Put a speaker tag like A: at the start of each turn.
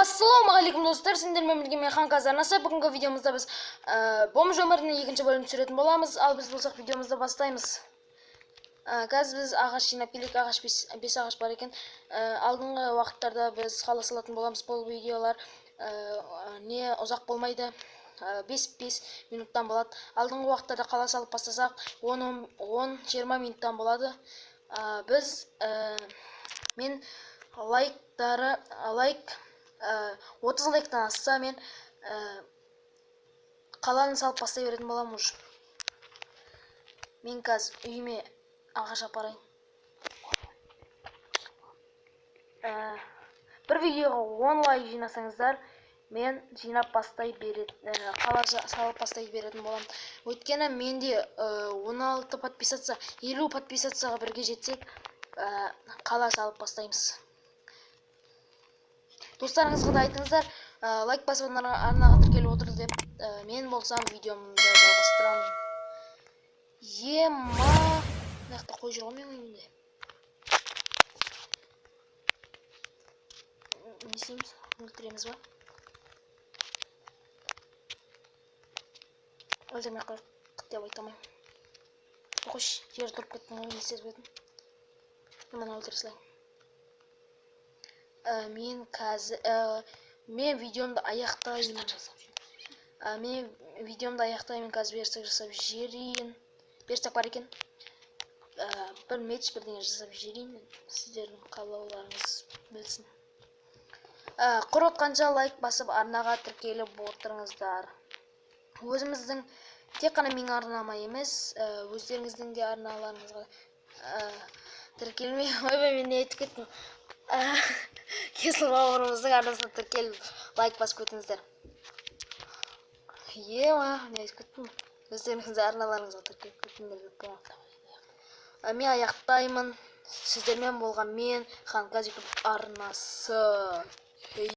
A: Ассалаумағалейкум, достар, сендермен бірге мен, Ханказ арнасы. Бүгінгі видеомызда біз бомж өмірінің екінші бөлімін түсіретін боламыз. Ал біз болсақ, видеомызды бастаймыз. Қазір біз ағаш жинап келейік. Ағаш бес ағаш бар екен. Алдыңғы уақыттарда біз қала салатын боламыз. Бұл видеолар не ұзақ болмайды. 5-5 минуттан болады. Алдыңғы уақыттарда қала салып бастасақ, 10-20 минуттан болады. Біз мен лайктары лайк 30 лайктан асса, мен қаланы салып бастай беретін боламын уже. Мен қазір үйіме ағаш апарайын. Бір видеоға 10 лайк жинасаңыздар, мен жинап бастай берет, қала салып бастай беретін боламын. Өйткені менде 16 подписаться, 50 подписацияға бірге жетсек, қала салып бастаймыз. Достарыңызға да айтыңыздар, лайк басып, арнаға тіркеліп отыр деп, мен болсам видеомды жалғастырамын. Ема, мына жақта қой жүр ғой менің үйімде. Не істейміз? Өлтіреміз ба? Өлтірмей ақ қояйық деп айта алмаймын. Қойшы, жер тұрып кеттім ғой, не істеп едім? Мына өлтіре салайын. Мен қазір мен видеомды аяқтаймын. Мен видеомды аяқтаймын, қазір верстак жасап жіберейін. Верстак бар екен. Бір меч бірдеңе жасап жіберейін. Сіздердің қалауларыңыз білсін. Құр отқанша лайк басып, арнаға тіркеліп отырыңыздар. Өзіміздің тек қана менің арнама емес, өздеріңіздің де арналарыңызға тіркелмей, ойбай, мен не айтып кеттім. Кесіл бауырымыздың арнасына тіркеліп, лайк басып кетіңіздер. Ема, не айтып кеттім? Өздеріңіздің арналарыңызға тіркеліп кетіңдер деп болмапты. Мен аяқтаймын. Сіздермен болған мен, Ханказ YouTube арнасы.